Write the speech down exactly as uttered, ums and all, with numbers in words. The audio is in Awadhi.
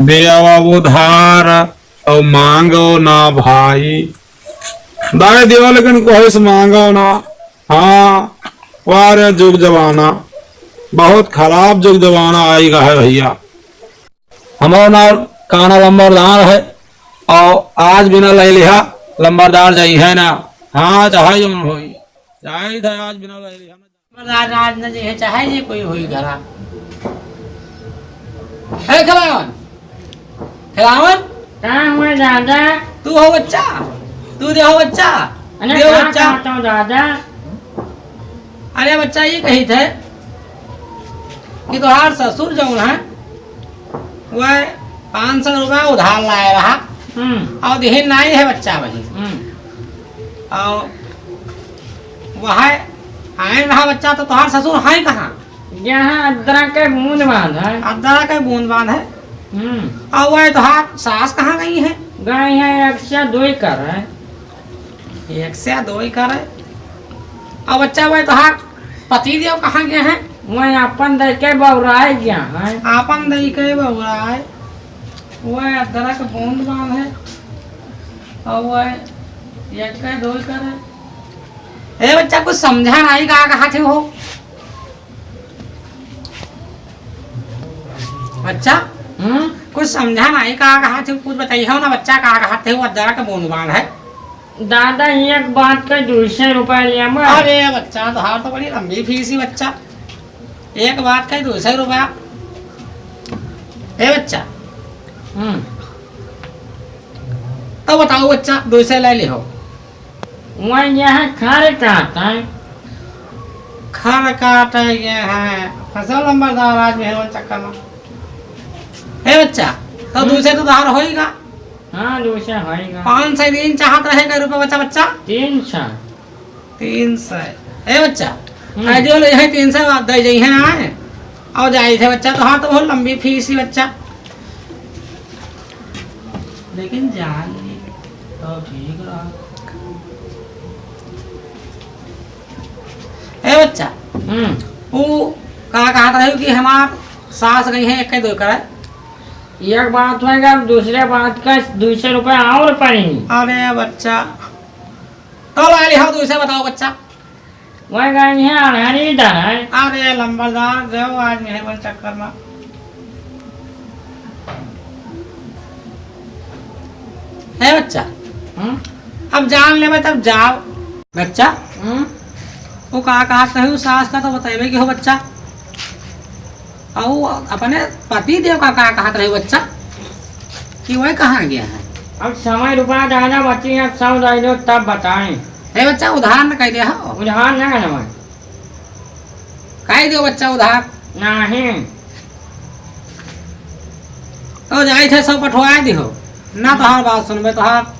देवा उधार और मांगो ना भाई। दाई दियो लेकिन कोई से मांगो ना। हाँ, वारे जुग जमाना, बहुत खराब जुग जमाना आइगा है भइया। हमार नाम काना लंबरदार है और आज बिना ले लिहा लंबरदार जाई है ना। हाँ, चाहे जौन होई, जाई था आज बिना ले लिहा। लंबरदार आज न जे है, चाहे जे कोई होई घरा। ए खिलावन, खिलावन। का हुआ दादा? तू हो बच्चा, तू दे हो बच्चा, अरे दे हो का बच्चा। कहता हूँ दादा? अरे बच्चा, ये कही थे कि तोहार ससुर जौन है, वह पाँच सौ रुपया उधार लाए रहा। हम्म। और दिहिन नाई है बच्चा वही। हम्म। और वह आए रहा बच्चा, तो तोहार ससुर है कहाँ? यहाँ अदरक के बूंद बांध है। अदरक के बूंद बांध है। हम्म। और वह तोहार सास कहाँ गई है? गई है, एक से दो ही कर है। एक से दो ही कर है। और बच्चा, वह तोहार पति देव कहाँ गए हैं? वह आपन दे के बौराए गया है। आपन दे के बौराए। वह अदरक बूंद बांध है। और वह एक के दो ही कर है। ए बच्चा, कुछ समझा नहीं, का कहा थे हो? बच्चा, हम्म? कुछ समझा नहीं, का कहा थे, कुछ बताइए हो ना बच्चा, का कहा थे, वो अदरक बूंद बांध है। दादा, एक बात का दो सौ रुपया लिया मैं। अरे बच्चा, तोहार तो बड़ी लंबी फीस ही बच्चा, एक बात का दो सौ रुपया। ए बच्चा, हम्म। तो बताओ बच्चा, दो सौ ले लिहो। वह यहाँ खर काट है। खर काट है, ये है। फंसल लंबरदार आज मेहरवन चक्कर में। ए बच्चा, तो हम्म। दो सौ तो तोहार होइगा। हाँ, दो सौ होइगा। पाँच सौ दिन चाहत रहे, कै रुपया बच्चा, बच्चा? तीन सौ। तीन सौ। ए बच्चा, हम्म। आज जो ले जाए तीन सौ, आप दे जाइए आए। और जाए थे बच्चा, तोहार तो बहुत लंबी फीस ही बच्चा। लेकिन जान ली तो ठीक रहा। ए बच्चा, हम्म। वो का कहत रहे कि हमार सास गई है एक दो करे। एक बात होएगा, अब दूसरे बात का दो सौ रुपया और पड़ी। अरे बच्चा, तो ला ली हो, दो सौ बताओ बच्चा। वह गई है अनहरी इधर है। अरे लंबरदार, देव आज मेहरबान चक्कर में। है बच्चा, हम्म? अब जान लेबे तब जाओ। बच्चा, हम्म? वो का कहत रहे, सास का तो बतेबे कि हो बच्चा। और अपने पति देव का का कहत रहे बच्चा, कि वह कहाँ गया है? अब समय रुपया ज्यादा बची है, अब सब दे दो तब बताएं। ए बच्चा, उधार न कह दे हो। उधार ना है ना। कह दो बच्चा उधार। नहीं। तो जाई थे सब पठवाए दिहो। ना तोहार बात सुनबे, तोहार